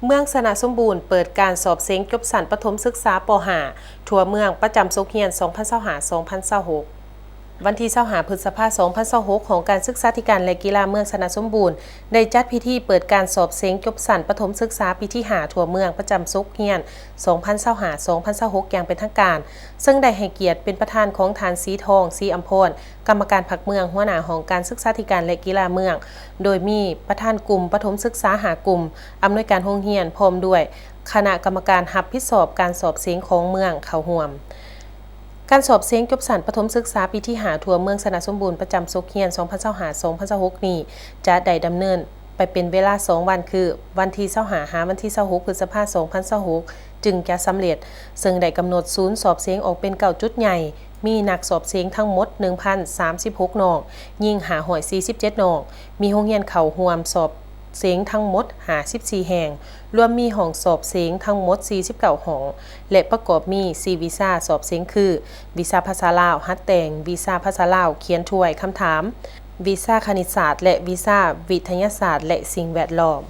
ເມືອງຊະນະສົມບູນເປີດການສອບເສັງຈົບຊັ້ນປະຖົມສຶກສາ ປໍຫ້າ ທົ່ວເມືອງ ປະຈຳສົກຮຽນ ສອງພັນຊາວຫ້າ ສອງພັນຊາວຫົກ. ວັນທີຊາວຫ້າ ພຶດສະພາ ສອງພັນຊາວຫົກ ຫ້ອງການສຶກສາທິການ ແລະ ກິລາເມືອງຊະນະສົມບູນ ໄດ້ຈັດພິທີເປີດການສອບເສັງຈົບຊັ້ນປະຖົມສຶກສາປີທີຫ້າ ທົ່ວເມືອງ ປະຈຳສົກຮຽນ ສອງພັນຊາວຫ້າ ສອງພັນຊາວຫົກ ຢ່າງເປັນທາງການ, ເຊິ່ງໄດ້ໃຫ້ກຽດເປັນປະທານຂອງທ່ານ ສີທອງ ສີອຳພອນ ກຳມະການພັກເມືອງ, ຫົວໜ້າຫ້ອງການສຶກສາທິການ ແລະ ກິລາເມືອງ, ໂດຍມີປະທານກຸ່ມປະຖົມສຶກສາຫ້າກຸ່ມ, ອຳນວຍການໂຮງຮຽນ ພ້ອມດ້ວຍຄະນະກຳມະການຮັບຜິດຊອບການສອບເສັງຂອງເມືອງເຂົ້າຮ່ວມ. ການສອບເສັງຈົບຊັ້ນປະຖົມສຶກສາປີທີຫ້າ ທົ່ວເມືອງຊະນະສົມບູນ ປະຈຳສົກຮຽນ ສອອງພັນຊາວຫ້າ ສອງພັນຊາວຫົກ ນີ້ ຈະໄດ້ດຳເນີນໄປເປັນເວລາສອງວັນ ຄື ວັນທີຊາວຫ້າ ຫາ ວັນທີຊາວຫົກ ພຶດສະພາ ສອງພັນຊາວຫົກ ຈຶ່ງຈະສຳເລັດ, ເຊິ່ງໄດ້ກຳນົດສູນສອບເສັງອອກເປັນເກົ້າຈຸດໃຫຍ່, ມີນັກສອບເສັງທັງໝົດ ໜຶ່ງພັນສາມສິບຫົກ ນ້ອງ, ຍິງ ຫ້າຮ້ອຍສີ່ສິບເຈັດ ນ້ອງ, ມີໂຮງຮຽນເຂົ້າຮ່ວມສອບເສັງທັງໝົດ ຫ້າສິບສີ່ ແຫ່ງ, ລວມມີຫ້ອງສອບເສັງທັງໝົດ ສີ່ສິບເກົ້າ ຫ້ອງ ແລະ ປະກອບມີ ສີ່ ວິຊາສອບເສັງ ຄື ວິຊາພາສາລາວຫັດແຕ່ງ, ວິຊາພາສາລາວຂຽນທວຍຄຳຖາມ, ວິຊາຄະນິດສາດ ແລະ ວິຊາວິທະຍາສາດ ແລະ ສິ່ງແວດລ້ອມ.